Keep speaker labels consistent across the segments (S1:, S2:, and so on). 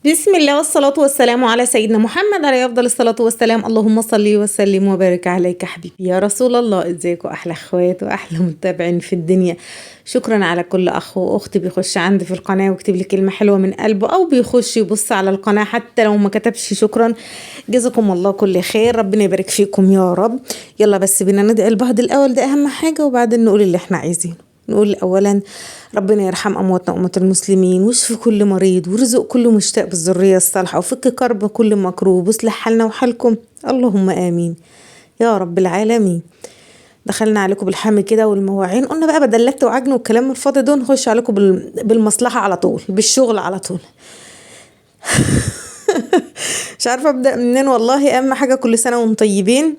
S1: بسم الله والصلاة والسلام على سيدنا محمد عليه أفضل الصلاة والسلام. اللهم صل وسلم وبارك عليك حبيبي يا رسول الله. ازيكم أحلى اخوات وأحلى متابعين في الدنيا. شكرا على كل أخ وأخت بيخش عندي في القناة ويكتب لي كلمة حلوة من قلبه، أو بيخش يبص على القناة حتى لو ما كتبش شكرا. جزاكم الله كل خير، ربنا يبارك فيكم يا رب. يلا بس بينا ندعي لبعض الأول، ده أهم حاجة، وبعدين نقول اللي احنا عايزينه. نقول أولا ربنا يرحم أمواتنا وأموات المسلمين، واشفي كل مريض، وارزق كل مشتاق بالذرية الصالحة، وفك كرب كل مكروب، واصلح حالنا وحالكم، اللهم آمين يا رب العالمين. دخلنا عليكم بالحمي كده والمواعين، قلنا بقى بدل لت وعجن والكلام الفاضي ده نخش عليكم بالمصلحة على طول، بالشغل على طول. مش عارفة أبدأ منين والله. أهم حاجة كل سنة وانتم طيبين،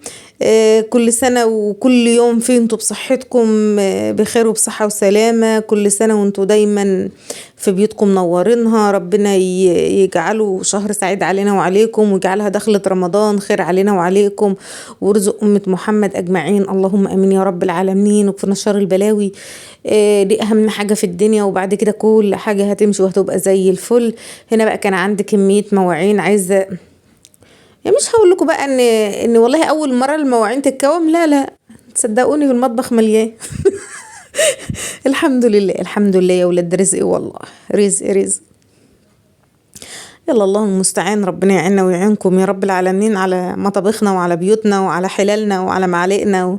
S1: كل سنة وكل يوم في انتوا بصحتكم، بخير وبصحة وسلامة. كل سنة وانتوا دايما في بيوتكم منورينها، ربنا يجعله شهر سعيد علينا وعليكم، ويجعلها دخلة رمضان خير علينا وعليكم، ورزق أمة محمد أجمعين، اللهم آمين يا رب العالمين. وكفنا شر البلاوي، دي أهم حاجة في الدنيا، وبعد كده كل حاجة هتمشي وهتبقى زي الفل. هنا بقى كان عندي كمية مواعين عايزة، يعني مش هقول لكم بقى ان والله اول مرة المواعين تتكوم، لا لا تصدقوني في المطبخ مليان. الحمد لله الحمد لله يا ولاد، رزق والله، رزق رزق. يلا الله المستعان، ربنا يعيننا ويعينكم يا رب العالمين على مطابخنا وعلى بيوتنا وعلى حلالنا وعلى معالقنا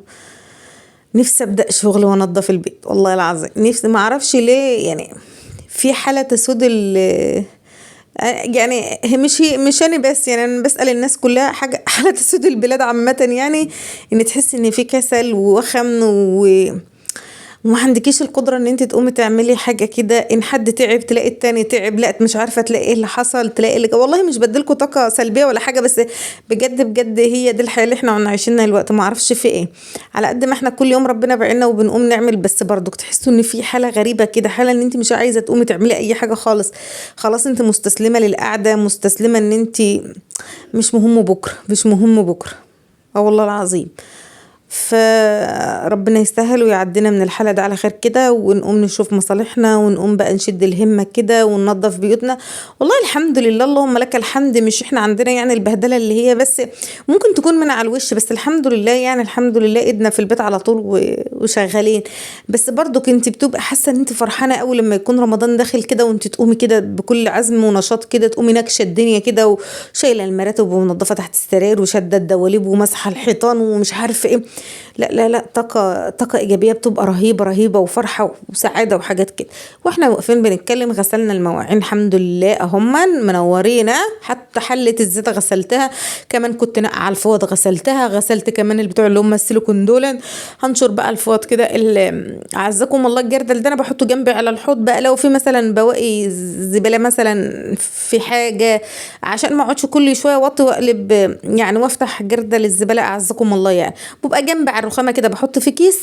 S1: نفسي ابدا شغل وانضف البيت والله العظيم، نفسي، ما اعرفش ليه يعني في حاله تسود يعني مش انا بس، يعني انا بسأل الناس كلها حاجة، حالة تسود البلاد عامة، يعني ان تحس ان في كسل ووخم وما عندكيش القدرة ان انت تقومي تعملي حاجة كده. ان حد تعب تلاقي التاني تعب، لا مش عارفة تلاقي ايه اللي حصل، تلاقي اللي والله مش بديلكوا طاقة سلبية ولا حاجة، بس بجد بجد هي دي الحياة اللي احنا عايشينها الوقت. ما اعرفش في ايه، على قد ما احنا كل يوم ربنا بعيننا وبنقوم نعمل، بس برضك تحسوا ان في حالة غريبة كده، حالة ان انت مش عايزة تقومي تعملي اي حاجة خالص، خلاص انت مستسلمة للقعدة، مستسلمة ان انت مش مهم بكرة، مش مهم بكرة، اه والله العظيم. فربنا يسهل ويعدينا من الحالة ده على خير كده، ونقوم نشوف مصالحنا، ونقوم بقى نشد الهمة كده وننظف بيوتنا. والله الحمد لله، اللهم لك الحمد. مش احنا عندنا يعني البهدلة اللي هي بس ممكن تكون من على الوش، بس الحمد لله يعني الحمد لله ايدنا في البيت على طول وشغالين. بس برضو كنت بتبقى حاسة ان انت فرحانة قوي لما يكون رمضان داخل كده، وانت تقومي كده بكل عزم ونشاط كده، تقومي ناكشة الدنيا كده، وشايلة المراتب ومنظفة تحت السرير، وشادة الدواليب، ومسحة الحيطان ومش عارفة ايه. لا لا لا، طاقة إيجابية بتبقى رهيبة رهيبة، وفرحة وسعادة وحاجات كده. واحنا واقفين بنتكلم غسلنا المواعين الحمد لله اهما منورينا، حتى حلة الزيت غسلتها كمان، كنت نقع الفوط غسلتها، غسلت كمان البتوع اللي هم السيليكون دول. هنشر بقى الفوط كده، عزكم الله الجردل ده انا بحطه جنبي على الحوض بقى، لو في مثلا بواقي زبالة مثلا في حاجة، عشان ما اقعدش كل شوية واطي واقلب يعني وافتح جردل الزبالة اعزكم الله. يعني ببقى جنبي على الرخامة كده، بحط في كيس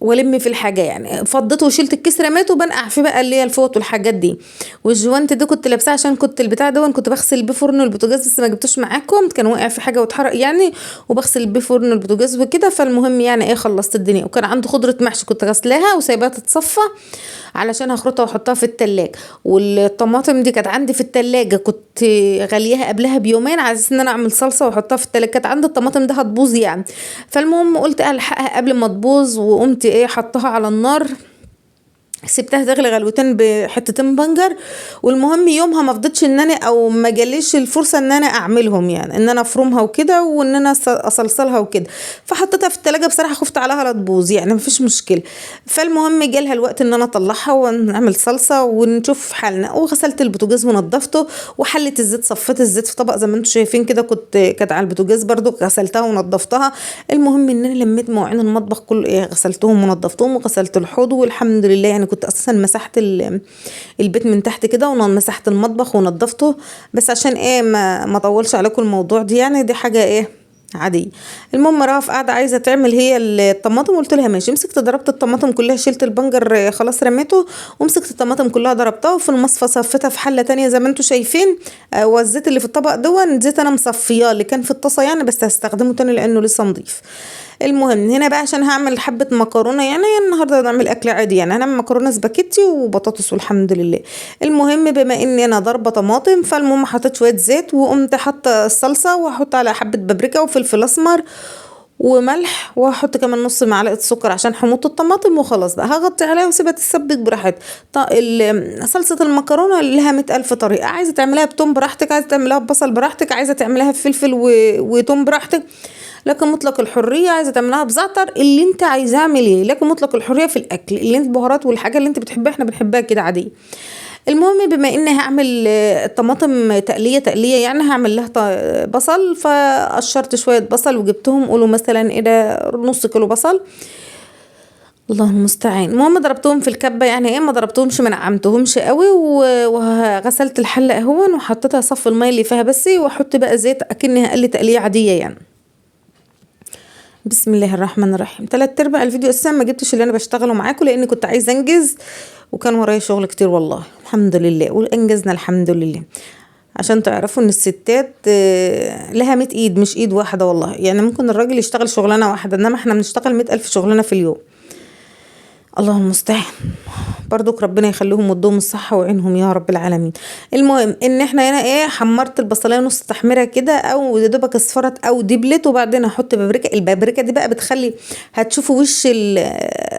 S1: والم في الحاجة، يعني فضيته وشلت الكيس رميته، وبنقع فيه بقى اللي هي الفوط والحاجات دي. والجوانت دي كنت لابساه عشان كنت البتاع ده كنت بغسل بيه فرن البوتاجاز، بس ما جبتوش معاكم، كان واقع في حاجة واتحرق يعني، وبغسل بيه فرن البوتاجاز وكده. فالمهم يعني ايه، خلصت الدنيا. وكان عنده خضرة محشي كنت غسلاها وسايباها تتصفى علشان هخرطها واحطها في التلاجة. والطماطم دي كانت عندي في التلاجة، كنت غلياها قبلها بيومين على اساس ان انا اعمل صلصة واحطها في التلاجة، كانت عندي الطماطم ده هتبوظ يعني. فالمهم قلت الحقها قبل ما تبوظ، وقمت ايه حطها على النار، سبتها تغلي غلوتين بحتتين بنجر. والمهم يومها ما فضيتش ان انا، او ما جاليش الفرصة ان انا اعملهم، يعني ان انا افرمها وكده، وان انا اصلصلها وكده، فحطيتها في التلاجة. بصراحة خفت عليها لا تبوظ يعني، مفيش مشكلة. فالمهم جالها الوقت ان انا اطلعها ونعمل صلصه ونشوف حالنا. وغسلت البوتاجاز ونضفته، وحلت الزيت، صفيت الزيت في طبق زي ما انتم شايفين كده، كانت على البوتاجاز برضو غسلتها ونضفتها. المهم ان انا لميت مواعين المطبخ كله، ايه غسلتهم ونضفتهم، وغسلت الحوض والحمد لله. يعني كنت اساسا مسحت البيت من تحت كده، ومسحت المطبخ ونضفته، بس عشان ايه ما اطولش عليكم الموضوع دي، يعني دي حاجة ايه عادية. المهم رهف قاعدة عايزه تعمل هي الطماطم، قلت لها ماشي. مسكت ضربت الطماطم كلها، شلت البنجر خلاص رميته، ومسكت الطماطم كلها ضربتها، وفي المصفى صفيتها في حله تانية زي ما انتم شايفين. والزيت اللي في الطبق دون زيت انا مصفياه اللي كان في الطاسه يعني، بس هستخدمه تاني لانه لسه نضيف. المهم هنا بقى عشان هعمل حبه مكرونه، يعني النهارده هنعمل اكل عادي، يعني هنعمل مكرونه سباكيتي وبطاطس والحمد لله. المهم بما اني انا ضاربه طماطم، فالمهم حطيت شوية زيت وقمت حاطه الصلصه، وهحط عليها حبه بابريكا وفلفل اسمر وملح، وهحط كمان نص معلقه سكر عشان حموضه الطماطم، وخلاص بقى هغطي عليها واسيبها تتسبك براحتها. صلصه المكرونه لها 100,000 طريقه، عايزه تعمليها بتوم براحتك، عايزه تعمليها ببصل براحتك، عايزه تعمليها بفلفل وتوم براحتك، لكن مطلق الحرية. عايزه تعمليها بزعتر، اللي انت عايزاه اعمليه، لكن مطلق الحرية في الاكل، اللي انت البهارات والحاجة اللي انت بتحبها احنا بنحبها كده عادية. المهم بما اني هعمل الطماطم تقليه يعني هعمل لها بصل، فقشرت شوية بصل وجبتهم، قولوا مثلا ايه ده نص كيلو بصل، الله المستعان. المهم ضربتهم في الكبه، يعني ايه ما ضربتهمش ما نعمتهمش قوي، وغسلت الحلة اهون وحطيتها صف المية اللي فيها بس، واحط بقى زيت اكنها اقل تقليه عادية يعني. بسم الله الرحمن الرحيم. 3/4 الفيديو اساسا ما جبتش اللي انا بشتغله معاكم، لان كنت عايزه انجز وكان ورايا شغل كتير والله، الحمد لله وانجزنا الحمد لله. عشان تعرفوا ان الستات لها 100 ايد مش ايد واحدة والله، يعني ممكن الراجل يشتغل شغلانة واحدة، انما احنا بنشتغل 100,000 شغلانة في اليوم. الله المستعان، برضك ربنا يخليهم ويديهم الصحة ويعينهم يا رب العالمين. المهم ان احنا هنا ايه حمرت البصلايه نص تحميره كده، او يا دوبك اصفرت او دبلت، وبعدين هحط بابريكا. البابريكا دي بقى بتخلي هتشوفوا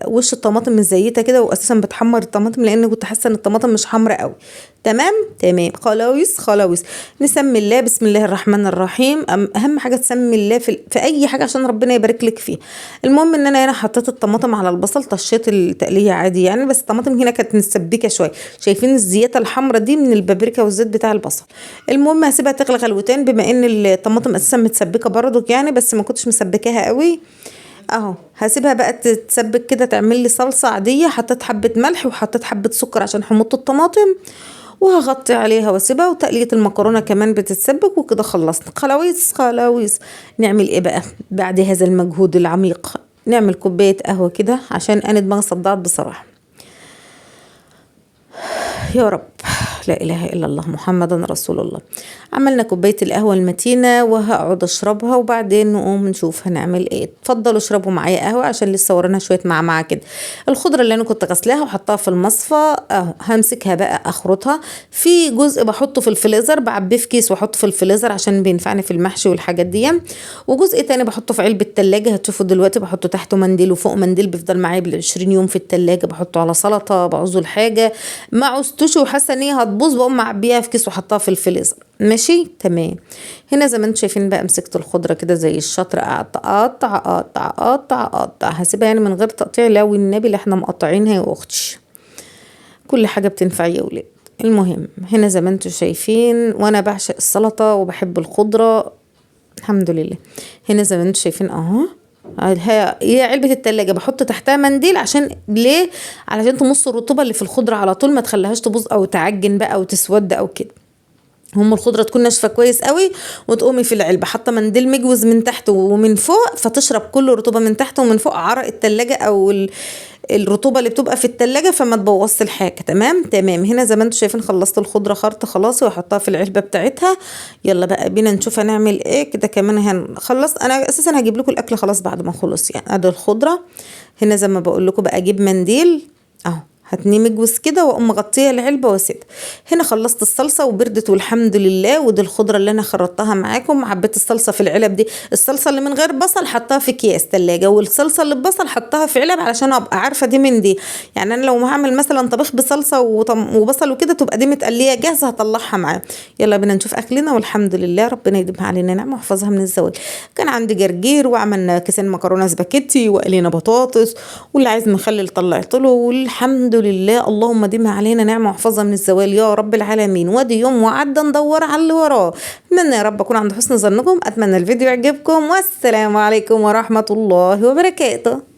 S1: وش الطماطم مزيته كده، واساسا بتحمر الطماطم، لان كنت حاسه ان الطماطم مش حمرا قوي. تمام تمام، خلاويص خلاويص. نسمي الله، بسم الله الرحمن الرحيم. اهم حاجة تسمي الله في اي حاجة عشان ربنا يبارك لك فيها. المهم ان انا هنا حطيت الطماطم على البصل، طشيت التقليه عادي يعني، بس الطماطم هنا كانت متسبكه شوية، شايفين الزياته الحمراء دي من البابريكا والزيت بتاع البصل. المهم هسيبها تغلي غلوتين، بما ان الطماطم اساسا متسبكه برضك يعني، بس ما كنتش مسبكاها قوي اهو. هسيبها بقى تتسبك كده تعمل لي صلصه عادية. حطيت حبه ملح وحطيت حبه سكر عشان حموضه الطماطم، وهغطي عليها واسيبها. وتقليه المكرونه كمان بتتسبك، وكده خلصنا. خلاويص خلاويص. نعمل ايه بقى بعد هذا المجهود العميق؟ نعمل كوباية قهوة كده عشان انا دماغي صدعت بصراحة. يا رب، لا اله الا الله محمد رسول الله. عملنا كوباية القهوة المتينة وهقعد اشربها، وبعدين نقوم نشوف هنعمل ايه. اتفضلوا اشربوا معايا قهوة عشان لسه ورانا شوية معمعة كده. الخضرة اللي انا كنت غسلاها وحطها في المصفى اهو، همسكها بقى اخرطها. في جزء بحطه في الفريزر، بعبيه في كيس واحطه في الفريزر عشان بينفعني في المحشي والحاجات دي، وجزء تاني بحطه في علبة التلاجة، هتشوفوا دلوقتي بحطه تحته منديل وفوق منديل، بيفضل معايا بال20 يوم في التلاجة. بحطه على سلطة، بعوزه الحاجة ما عوزتوش وحاسه ان هي هتبوظ بقوم معبيها في كيس وحطها في الفريزر. ماشي تمام. هنا زي ما انتم شايفين بقى مسكت الخضرة كده زي الشطر، قعدت اقطع اقطع اقطع اقطع. هسيبها يعني من غير تقطيع، لا والنبي اللي احنا مقطعينها يا اختي، كل حاجة بتنفع يا ولاد. المهم هنا زي ما انتم شايفين، وانا بعشق السلطة وبحب الخضرة الحمد لله. هنا زي ما انتم شايفين اهو، هي علبة التلاجة بحط تحتها منديل، عشان ليه؟ علشان تمص الرطوبة اللي في الخضرة على طول، ما تخليهاش تبوظ او تعجن بقى او تسود او كده. هم الخضرة تكون ناشفة كويس قوي، وتقومي في العلبة حاطة منديل مجوز من تحت ومن فوق، فتشرب كل الرطوبة من تحت ومن فوق عرق التلاجة او الرطوبة اللي بتبقى في التلاجة، فما تبوظش الحاجة. تمام تمام. هنا زي ما انتم شايفين خلصت الخضرة خرط خلاص، واحطها في العلبة بتاعتها. يلا بقى بينا نشوف هنعمل ايه كده كمان. هنخلص، انا اساسا هجيب لكم الاكل خلاص بعد ما اخلص يعني. ادي الخضرة هنا زي ما بقول لكم بقى، اجيب منديل اهو، هتني مجوز كده واقوم مغطيه العلبة واسيبها. هنا خلصت الصلصه وبردت والحمد لله. ودي الخضرة اللي انا خرطتها معاكم، عبيت الصلصه في العلب دي. الصلصه اللي من غير بصل حطها في اكياس تلاجة، والصلصه اللي ببصل حطها في علب علشان ابقى عارفه دي من دي. يعني انا لو هعمل مثلا طبيخ بصلصه وبصل وكده، تبقى دي متقليه جاهزة هطلعها معايا. يلا بينا نشوف اكلنا، والحمد لله ربنا يديمها علينا نعمه ويحفظها من الزوال. كان عندي جرجير، وعملنا كيسين مكرونه سباكيتي، وقلينا بطاطس، واللي عايز مخلل طلعت له، والحمد لله. اللهم ديمها علينا نعمة واحفظها من الزوال يا رب العالمين. وادي يوم وعدى ندور على اللي وراه. اتمنى يا رب اكون عند حسن ظنكم، اتمنى الفيديو يعجبكم، والسلام عليكم ورحمة الله وبركاته.